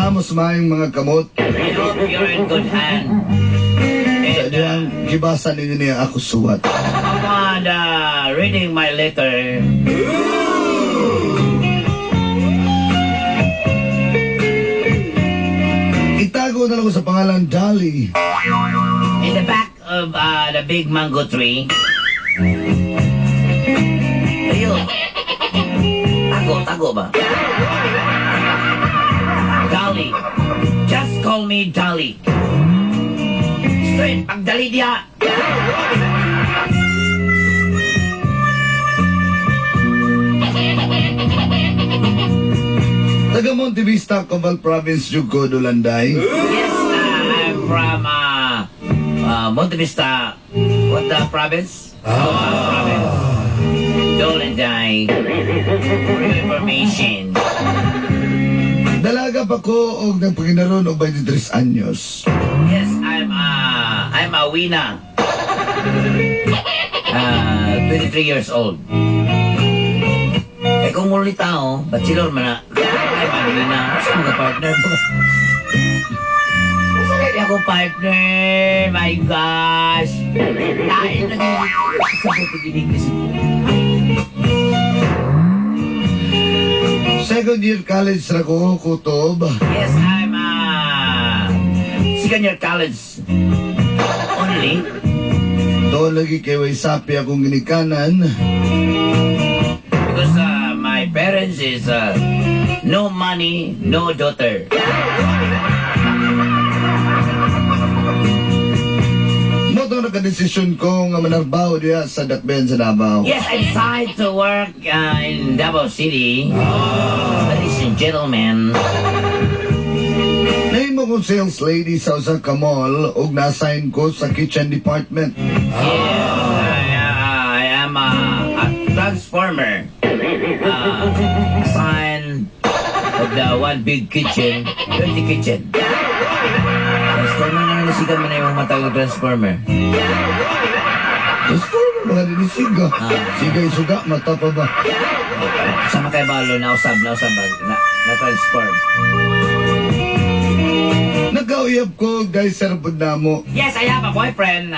Namo sa maayong mga kamot. I hope you're in good hand. Sa And diyang gibasa ninyo niya ako suwat. Upon reading my letter, Itago na lang ko sa pangalan Dolly. In the back of the big mango tree. Ayun. Tago, tago ba? Dolly. Just call me Dolly. Straight, pagdali diya. Taga Monte Vista, Coval Province, Jugo, Dulanday. Yes, I'm from Monte Vista. What the province? Coval Province. Dolanday. For your information. Dalaga pa ko og nagpaginaron og 23 anyos. Yes, I'm a winner. 23 years old. Eh kung muli tao, bachelor man na. Ay, manina. Sa mga partner mo. Sa kaya akong partner? My gosh. Dahil naging sa buti English. Second year college ra ko, kutob. Yes, I'm second year college only. Doon lagi kay way sapi akong ginikanan. Because my parents is no money, no daughter. Mo to nagka-desisyon ko nga manarbaho diya sa Dakben sa Davao. Yes, I decided to work in Davao City. Ladies and gentlemen, Nahimo kong sales lady sa usa ka mall ug na-assign ko sa kitchen department. Yes, I am a transformer. Sign of the one big kitchen, dirty kitchen. Transformer na nasigan mo na yung matawag ng transformer. Transformer mga dinisiga. Ah. Siga isuga, mata pa ba? Sama kay balo na usab na usab na, na transform. Nagkauyab ko, guys, sir, pud namo. Yes, I have a boyfriend.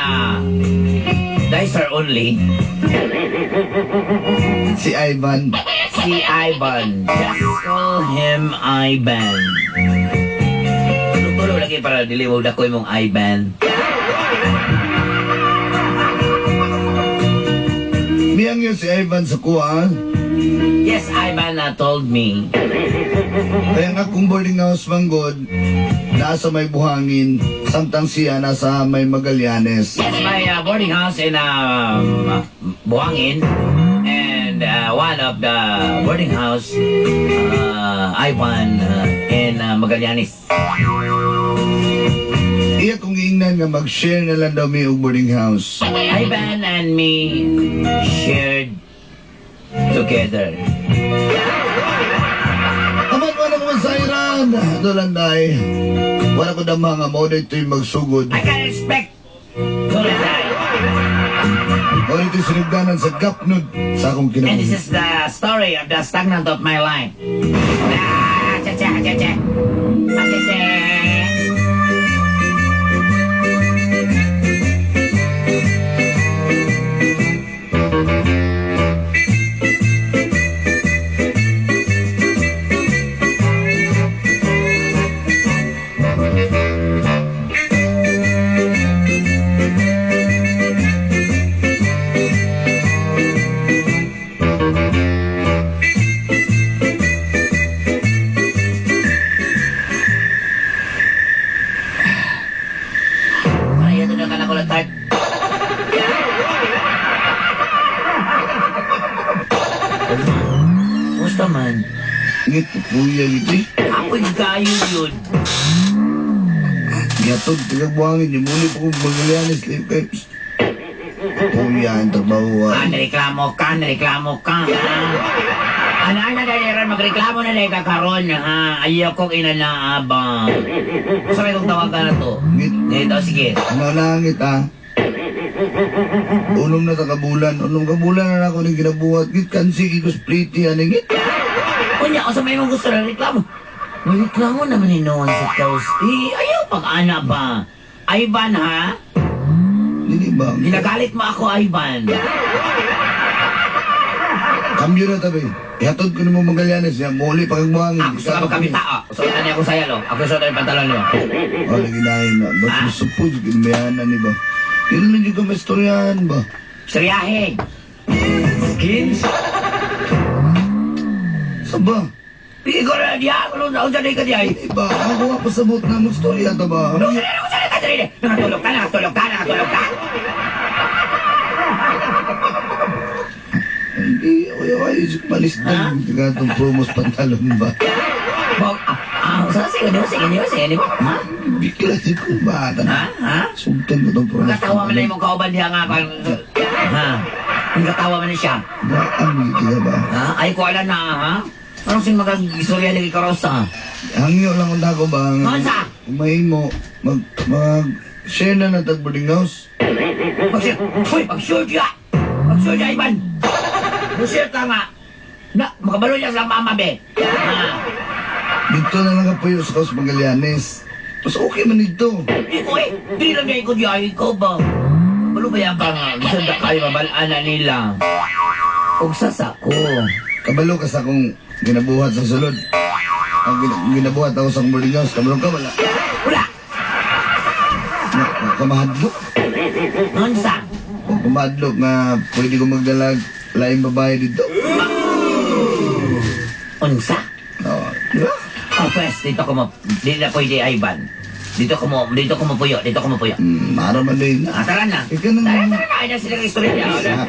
Dicer only. Si Ivan. Si Ivan. Just call him Ivan. Tulo lagi para dili mo dakoy mong Ivan. Miyang yun si Ivan sa kuha. Yes, Ivan told me. Kaya nga kung boarding house manggod, nasa may Buhangin, samtang siya nasa may Magallanes. Yes, my boarding house in Buhangin and one of the boarding house Ivan in Magallanes. Iya kong giingnan nga mag-share na lang daw mi og boarding house. Ivan and me shared together. Aman wala ko masayran. Dolanday. Wala ko dama nga mo dito'y magsugod. I can expect Dolanday. Mo dito'y sinugdanan sa gapnud sa akong And this kinabuhi. is the story of the stagnant of my life. Ah, cha cha cha cha. Ah, cha cha. Ay, ito na ka na ko tart. Kumusta man? Ngit, kuya ito eh. Ako'y gayo yun. Gatod, taga Buhangin, yung muli pa kong Magallanes, kay. Kuya, ang trabaho. Ah, nareklamo ka, nareklamo ka, ha? Ano, ano, dahil magreklamo na dahil kakaroon, ha? Ayaw kong inalaabang. Sabi kong tawagan na to. Ngit, Ngit, oh, sige. Nalangit ah. Unom na takabulan, unom kabulan na ako ning ginabuhat. Ngit kansi, ikos pliti, ano ngit. Unya, o sa may mong gusto na reklamo. Magreklamo naman ni noon sa taos. Eh, ayaw pag-ana ba? Ivan, ha? Dili ba? Ginagalit mo ako, Ivan. Kambyo na tabi. Ihatod ko nimo Magallanes ya, muli pa kag buhangin. Ako sa kami tao. So, ano ako sayalo? Ako sa yung pantalon niyo. Oh, lagi na yun. Ba't Ah? supos, ginayanan ni ba? Yun lang yung kamastoryahan ba? Seryahe. Skins? Sa ba? Ikaw na diya. Ano na unsa ka diya? Di ba? Ako nga pasabot na mo storya ta ba? Ano sa ka sa ka Nakatulog ka, nakatulog ka, nakatulog ka. Hindi, oy, oy, malis na. Hindi ka itong promos pantalon ba? Bog, sa sige niyo, sige niyo, sige niyo. Ha? Bigla si ko ba? Ha? Ha? Sugtan ko itong promos. Katawa man na imong kauban diha nga kan. Ha? Katawa man na siya. Ang hindi ka ba? Ha? Ay ko ala na ha? Anong sin mag-istorya lagi ka Rosa? Hangyo lang kung ako ba? Unsa? Kumain mo, mag, share na na tag boarding house. Mag-share. Uy, mag-share siya. Mag-share siya, Ivan. Mag-share ka nga. Na, makabalo niya sa mama, be. Ha? Dito na lang kapuyo sa Kaus Magallanes. Mas okay man dito. Di ko eh. Di lang niya ikot niya. Ikaw ba? Balo ba yan ka nga? Gusto na kayo mabalaan na nila. Og sasa ko. Kabalo ka sa akong ginabuhat sa sulod. Ang ginabuhat ako sa boarding house. Kabalo ka, wala. Wala! Kamahadlok. Unsa? O kumahadlok nga pwede ko magdalag laing babae dito. Unsa? Oo, di ba? Oh, pwes, dito ko mo, dito na pwede, Ivan. Dito ko mapuyo, dito ko mapuyo. Mara man din na. Ah, tara na. Ikaw na. Tara, tara na. Ay, na sila ng istorya niya. Ah,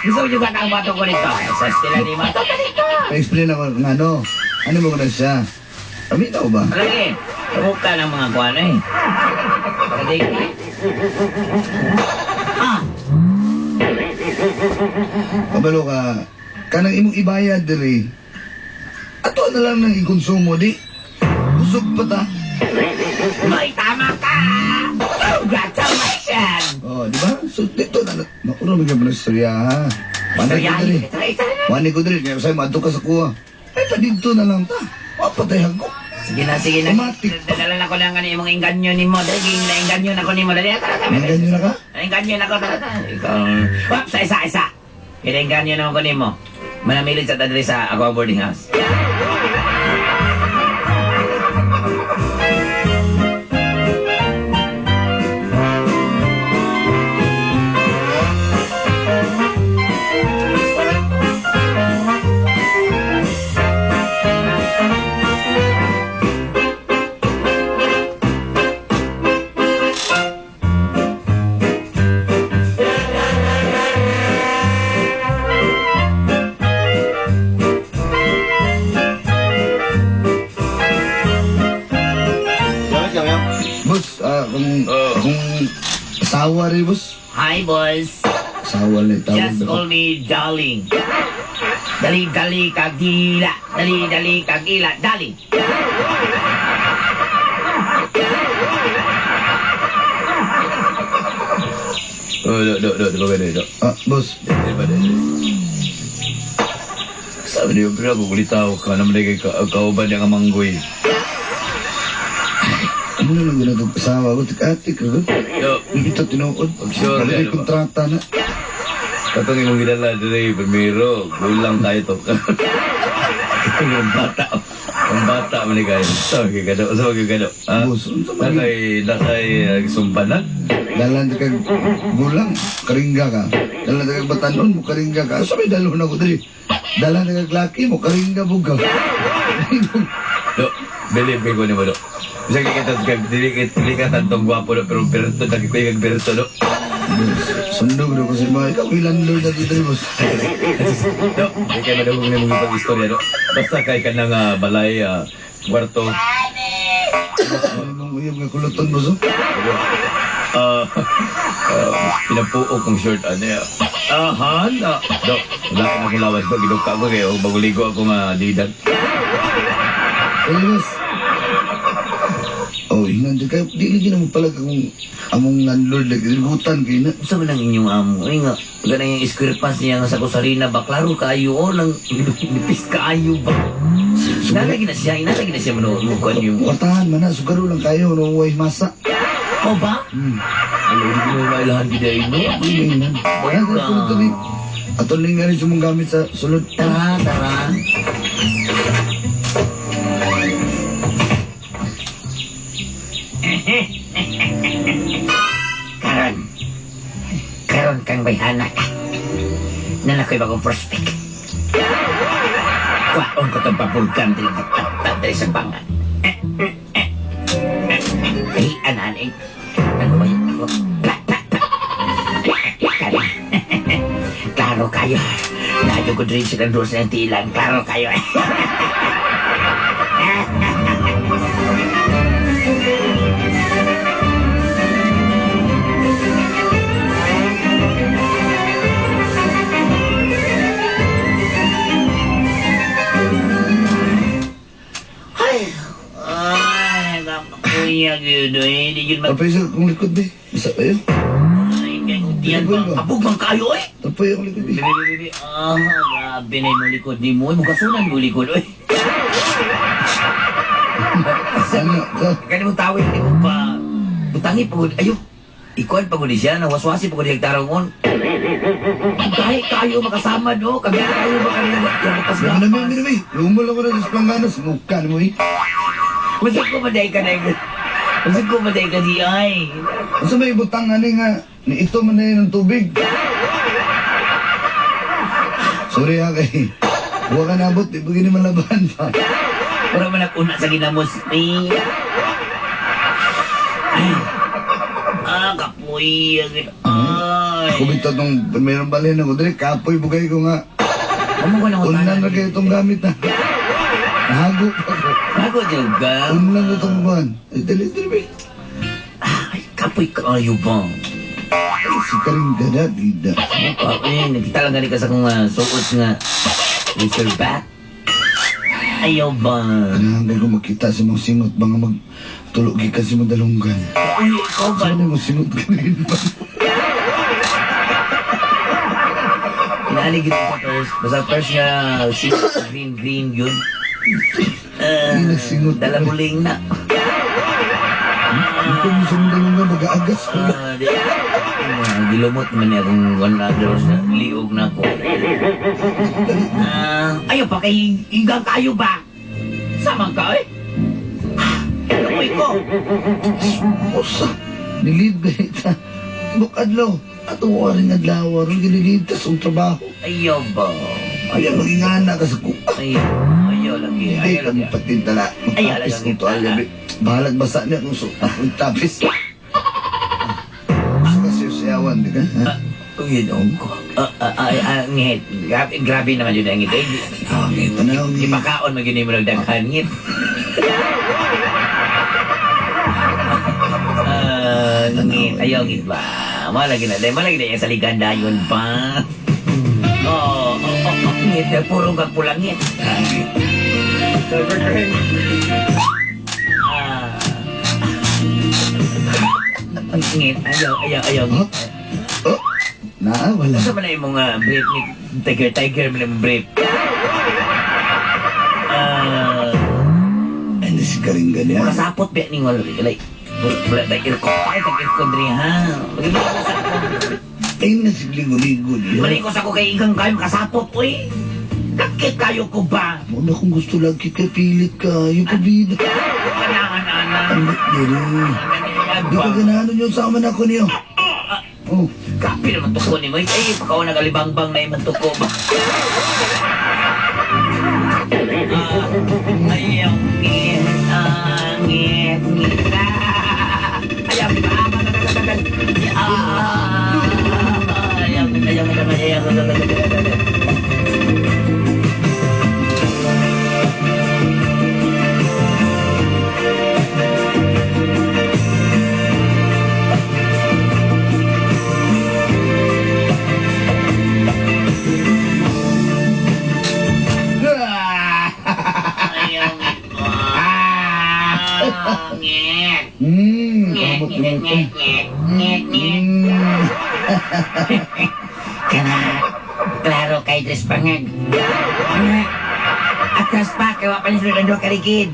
Gusto mo juga ang bato ko nito. Sa sila ni Mato ka dito. Pa-explain ako ng ano. Ano mo ko na siya? Paminaw ba? Lagi, tumuka ng mga kuwan eh. Pwede. Ah, Kabalo ka, kanang imong ibayad diri. Ato na lang nang ikonsumo di. Busog pa ta. May tama ka! Congratulations! Oh, di ba? So dito na maura man gyud istorya ha. Wani ko diri. Wani ko diri kaya say madto ka sa kuha. Ay pa dito na lang ta. Wa patay ko. Sige na, sige na. Automatic. Dala na ko lang ano imong inganyo nimo. Dali, nainganyo na ko nimo. Dali, tara, tara. Inganyo na ka? Nainganyo na ko, tara, tara. Ikaw. Wap, sa isa, isa. Inainganyo naman ko nimo. Manamilit sa tadri sa ako boarding house. Boss, kung asawa rin, boss. Hi, boss. Asawa rin, tawag Just na. call me darling. Dali, dali, kagila. Dali, dali, kagila. Dali. Oh, do, do, do, do, do, do. Ah, boss. Sabi niyo, pero ako kulitaw ka naman kay kauban niya nga manggoy. Ano lang ginagawa asawa ko? Ate ka ko. Do, Dito tinuod. Sure, Wala ano ba? kontrata na. Katong imong gidala dire primero, gulang tayo to. Ang bata. Ang bata man ni kayo. So, gigado, so gigado. Ha? Boss, unsa man yun? Nakay nakay sumbanan. Dalan ka gulang, karingga ka. Dalan ka batanon, mo karingga ka. Sa may dalon ako diri. Dalan ka laki mo karingga buga. Do, believe ko ni mo do. Bisa kita kag dili kay dili ka tantong gwapo do pero berto dagi ko kag berto do. Sundog do kasi mga ikaw landlord na diri boss. Do, di kay madugong ni mong ipag istorya do. Basta kay kanang balay kwarto. Ano mong uyab nga kuluton boss? oh? Pinapuo kong short ano ya. Ahan, do, wala ka na akong lawas do, giduka ko kayo, baguligo ako nga didan. Eh boss. Oh, hinan di kayo. Di lagi na mo pala kung among landlord lagi libutan kayo na. Unsa man ang inyong amo? Ay nga, ganang yung square pass niya nga sa kusarina ba? Klaro kaayo o, nang nipis kaayo ba? Inalagi na siya, inalagi na siya manukuan yung... Kwartahan man na, sugaro lang kayo, no way masa. O ba? Alo, hindi ko na mailahan gid ay no. Ay, man. Kaya ko ito ni. Atol nga rin sumong gamit sa sulod. Tara, tara. Karon. Karon kang bayhana ka. Nanakoy bagong prospect. Kwaon ko itong pabulkan dili magpatpat dili sa bangan. Ay, ananing. Ano ba yun ako? Pa, pa, pa. Karon. Klaro kayo. Nadyo ko rin silang doon sa tilan. Klaro kayo. Ay, ay, kuya, yun eh. Hindi yun mag... Tapos sa akong likod eh. Bisa kayo? Ay, ganyan ba? Abog man kayo eh. Tapos akong likod eh. Bibi, bibi, bibi. Ah, grabe na yung likod ni mo. Mukasunan mo likod, oy. Ano? Kani mong tawid ni mo pa. Butangi pagod ayo. Ikuan pagod siya na waswasi pagod yung tarongon. Kahit kayo makasama, no? Kami kayo ba kanina? Yung matas Ano na, mi, mi, Lumol ako na sa Pangganas. Mukha mo eh. Masag ko maday ka na. Masag ko maday ka di ay. Unsa may butang ani nga ni ito man na yun ang tubig. Sorry ha kay. Huwag ka nabot, di ba gini malaban pa. Wala man ako una sa ginamos. Eh. Ay. Ah, kapoy. Ay. Ako bitaw tong mayroong balhin ako diri, kapoy bugay ko nga. Amo ko nang Unlan ra kayo itong gamit na. Nahago pa ko. Nago juga. Unlan na itong buwan. Ay, dali, dali, dali. Ay, kapoy kayo ba? Si Karing gada, bida. Eh, nagkita lang gani ka sa kong suot nga Mr. Bat. Ayaw ba? Kailangan kayo makita sa mga singot, mga magtulog ka sa mga dalunggan. Uy, ikaw ba? Saan mo singot ka rin ba? Inalig ito sa first. Basta first nga, singot, green, green yun. Hindi nagsingot. Dalamuling na. Ito mo sa mga dalunggan, mag-aagas ko. Ah, di, gilumot man niya akong 1 hours na liog na ako. Ah, ayaw pa kay higang kayo ba? Samang ka eh. Ah, Lumoy ko. Usa, nilid ba ita? Bukadlaw, ato ko rin adlaw, ron ginilid tas ang trabaho. Ayaw ba? Ayaw, magingana ka sa kuha. Ayaw, ayaw lagi. Hindi Ayaw ka lagi. patintala. Ayaw Magtapis lagi. kong tuwalya. Bahalag basa niya kung akong tapis. Gusto ka siya siyawan, di ka? Ha? Uy, yun ko. Ay, ngit. Grabe, grabe naman yun ang ngit. Eh, Ah, tanaw ni. Ipakaon mo yun yung nagdaghan ngit. Ah, ngit. Ayaw ngit ba? Malagi na. Malagi na yung saligan dayon pa. Oo, oh, oh, ngit. Puro kang pulang ngit. Ah. Ngit. Ayaw, ayaw, ayaw. Ngit. Oh, naa, wala. Sa man na yung mga brief ni Tiger Tiger man yung brief. Ah, Ay, nasi karing ganyan. makasapot ba ni wala like wala tag aircon ay tag aircon diri ha. Magiging ko sa ako. Ay, nasi ligo-ligo niya. Mali ko sa ko kay igang kayo makasapot oy. Kakit kayo ko ba? Muna kung gusto lang kita, pilit ka. Yung pabida. Kanahan ana. Ang diri. Di ka ganahan yun sa aman ako niyo. Oh, Kapi naman tuko ni mo. Ay, pakaw nagalibangbang na iman tuko ba? Ah, ayaw, ngit, ah, ngit, ngit, ah, ayaw, ah, ah, ayaw, ayaw, ayaw, ayaw, ayaw, ayaw. Ayaw, ngit, ah, ngit. Kamot Ngit, naman ngit, ito. ngit, ngit, ngit. Kana, klaro kay Dres Pangag. Atras pa, kay wa pa ni sulod ang duha ka rigid.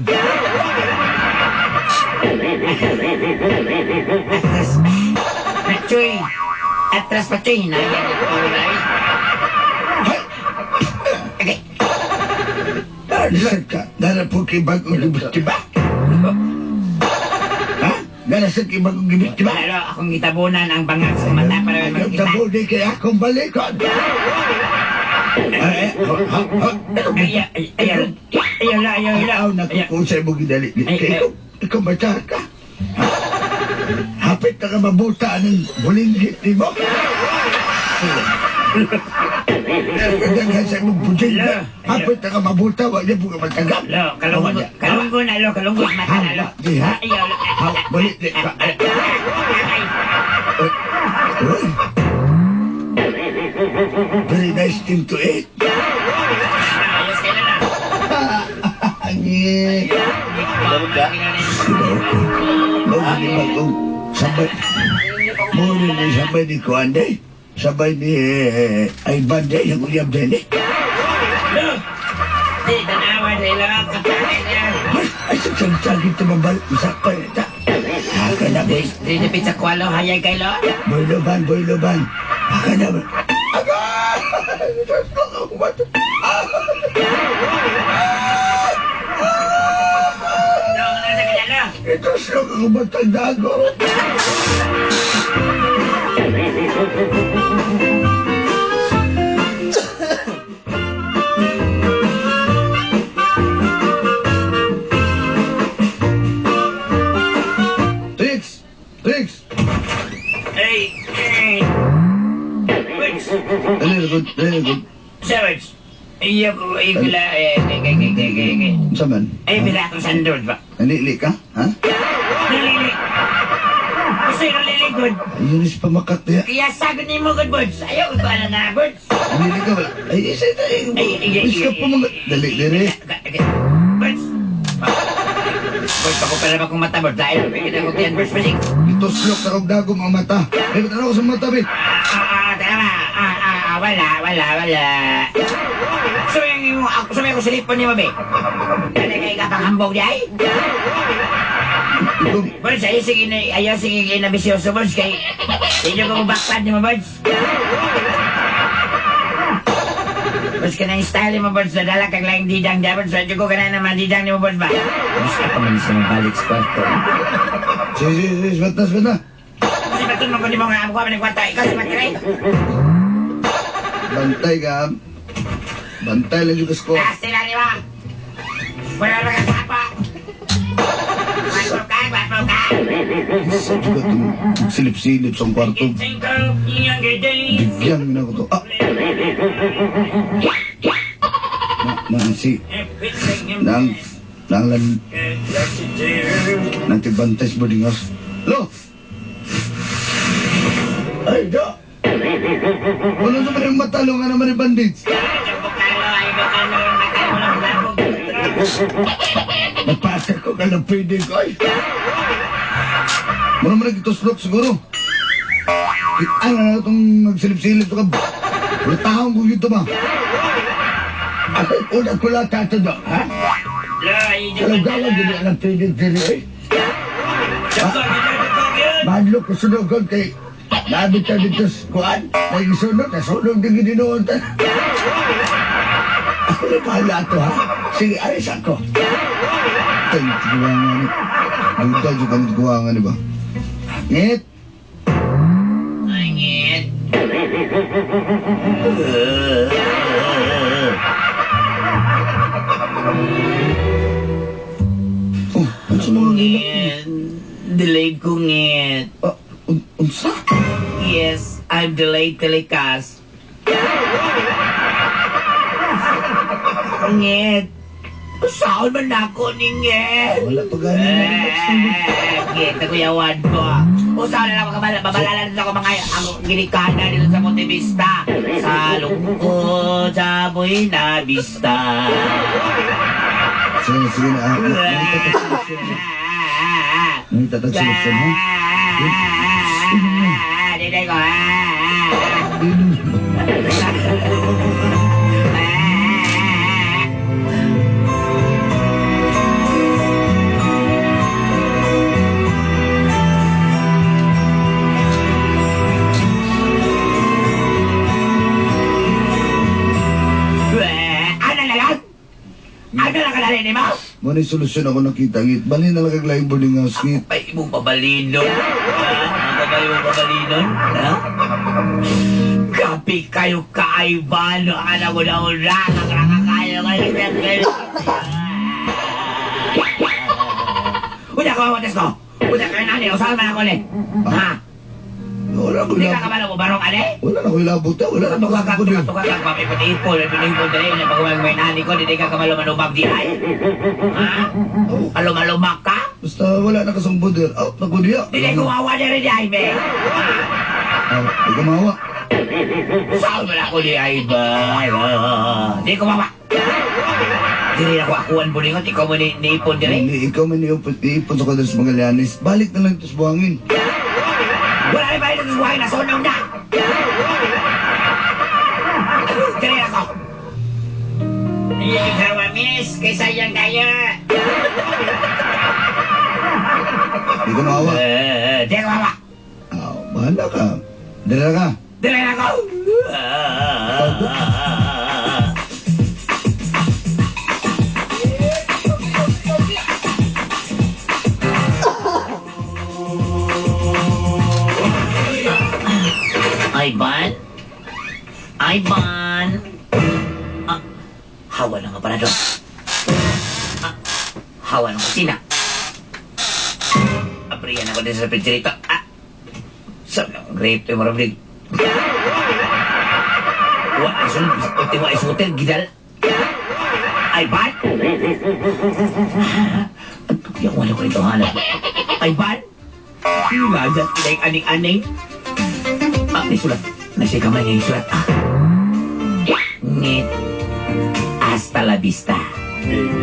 Atras pa. Na, Choy. Atras pa, Choy. Hinayan ito, ay. Hay! Okay. Dara ka. Dara po kay bagong gibit, ha? Dara sa kay bagong gibit, diba? Pero akong gitabunan ang bangag sa mata para Ayaw makita. tabo di kay akong balikon. Ay, ay, ha, ha, ha. Ay, ay, ay, ay, ay, ay, ay, Ayaw na kung sa imong gidali. Kay ikaw, ikaw bata ka. Ha? Hapit na ka mabuta ng bulinggit ni mo. Daghan sa imong bulinggit. Hapit na ka mabuta, wa niya po ka matagap. Lo, kalunggo, kalunggo na, lo, kalunggo, mata na, lo. Di ha? Ayaw, lo. Ha, balik di ka. Ay, Uy. Very nice thing to eat. ayos kayo na lang. Angin. Dapat ka? Mao ni bagong sabay. Mao ni sabay ni Kuan day. Sabay ni Ivan day, ang uyab day ni. Lo! Di, tanawa sa ilo, kapatid niya. Ay, ay, sagsag ito mabal, masakay ta. Haka na, boy. Di, di, pizza kwalo, hayay kay lo. Boy Loban, Boy Loban. Haka na, boy. Agay! Diyos ko, ako ba ito? Lo, ano sa kanya, lo? Ito siya ako matanda ko. Trix! Trix! Ay, ay. Words, Dali na good, dali na good. sa words. Iyo ko, iyo ko la, eh, kay, kay, kay, kay, kay, kay. Unsa man? Ay, bila akong sandod ba? Nalili ka? Ha? Nalili. Gusto yung naliligod. Ayun is pamakat niya. Kaya sagot ni mo, good birds. Ayaw ko ala na, birds. Nalili ka wala. Ay, isa ito. Ay, ay, ay, Is ka ay, pa mga... Dali, dali. Birds. Birds, ako pala ba kung mata, birds? Dahil, may kinakot yan, birds, basig. Ituslok sa kong dagom ang mata. Ay, ba't ano ko sa mata, be? Ah, ah, tama. Ah, ah, ah, wala, wala, wala. Sabi mo, ako, sabi ko silipon ni mo, be. Dali kayo ka pang hambog di ay? Ikaw, Birds, ayaw sige na, ayaw sige na bisyoso, birds, kay... Hindi ko mabakpad ni mo, birds. Birds, ka na yung style mo, birds, nadala kag laing didang di, birds. Radyo ko ka na naman didang ni mo, birds ba? Gusto pa man sa mabalik sa kwarto. Sige, sige, sige, sbat na, sbat na. Kasi ba't mo ko di mo nga amo ko man kwarta? Ikaw si Matray. Bantay ka. Bantay lang yung kasko. Taas sila ni mo. Wala na ka sapa. Gwapo ka, gwapo ka. Sa juga itong silip-silip sa kwarto. Bigyan mo na ko to. Ah! Na, na, si... Nang... Nang lan... Nang tibantay sa boarding house. Lo! Ay, da! Wala naman yung matalo nga naman yung bandits. Napasa ko ka ng pwede ko, ay. Muna mo nagituslok siguro. Ano na itong nagsilip-silip ito ka? Wala taong kung ito ba? Ako, una ko lang tato do, ha? Walang gawag din ang pwede diri, eh. Madlok ko sunogon kay Nabi ta dito sa kuan. Nagisunog, nasunog din ginoon ta. Ako na bahala ato, ha? Sige, alis ako. Ay, guwangan ni. Duda juga ni guwangan ni ba? Ngit! Ngit. Oh, ano sa mga gila? Ngit. Delayed ko, ngit. Ah, unsa? Yes, I'm delayed telecast. Ngit. Saan man ako ni Ngit? Wala pa gani na Eh, Ngit, nakuyawan ko. Usahan na lang babalalan ako mga ang ginikana dito sa Montevista. Sa lungkot, sa Buena Vista. Sige, sige na. Ah, Nangita tag solusyon, ha? Dili ko. Mo na solusyon ako nakita ngit. Balhin na lang kag laing boarding house ngit. Ay, imong pabalinon. Ha? Ako ba imong pabalinon? Ha? Kapi kayo ka, Ivan. Ano mo na una? Kakakayo kayo. Unya ko, matis ko. Unya kayo nani. Usahan man ako ni. Ha? Wala ko Hindi ka ilabot. kabalo mo barong ani? Wala na ko ilabot. Wala na Tuka ka, ko tuka, tuka ka, papipot-ipon, ipinipon dali, na pag may nani ko, hindi ka kabalo manubag di ay. Ha? Oh, Alumalumag ka? basta wala na kasang boder. Out na ko diya. Hindi ko mawa niya rin di ay, be. Ah, di ko mawa. Saan man ako di ay ba? Di ko mawa. Diri ako akuan bulingot, ikaw mo ni niipon diri. Hindi, ikaw man iipon sa kadar sa Magallanes. Balik na lang ito sa buhangin. Wala rin balik sa buhay na sunog na. Diri ako. Ikaw, miss, kaysa yan kayo. Di ko mawa. Di ko mawa. Ah, bahala ka. Dala ka. Diri ako. Ivan? Ivan? Ah, hawa na nga pala doon. Ah, hawa ng kusina. Apriyan ako din sa refrigerator. Ah, sa grape ito, marablig. Wa, ay sunod, ultimo ay sutil, gidal. Ivan? Yung wala ko rito, hanap. Ivan? Ngagat, ilay aning-aning. Ah, may sulat. Nasa kamay niya yung sulat. Ah. Ngit. Hasta la vista,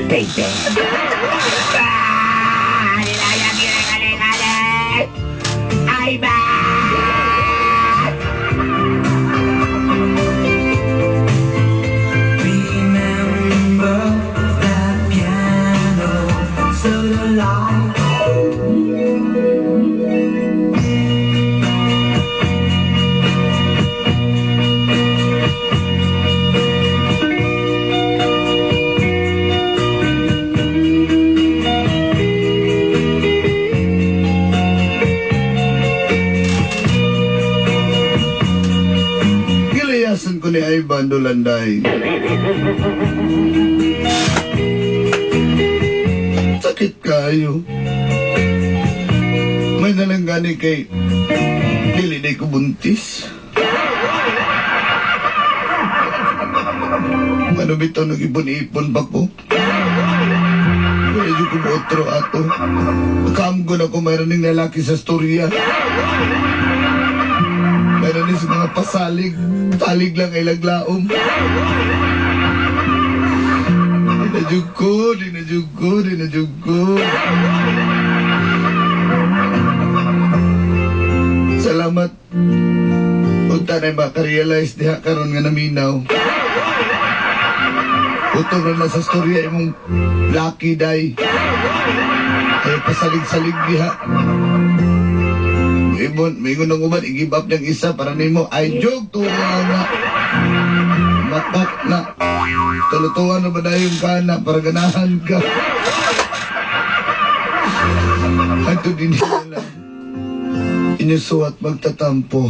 baby. Ah! Nilayag, nilayag, Ivan! Remember that piano so alive. Gilayasan ko ni Ivan Dulanday. Sakit kayo. May nalanggani kay dili na ko buntis. Ano bitaw nag-ipon-ipon pa ko? Medyo ko otro ato. Kamgo na ko mayroon ng lalaki sa storya. Mayroon din sa mga pasalig. Salig lang ay laglaom. Di na jud ko, di na jud ko, di na jud ko. Salamat. Unta na makarealize diha karon nga naminaw. Utong na sa storya imong lucky day. Ay pasalig-salig diha. Ibon, mingon ng uban, i-give up ng isa para nimo. Ay, joke to nga. Matak na. Tulutuan na ba dayong ka na para ganahan ka? Ato din nila. Inyusuwat magtatampo.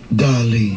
Dali.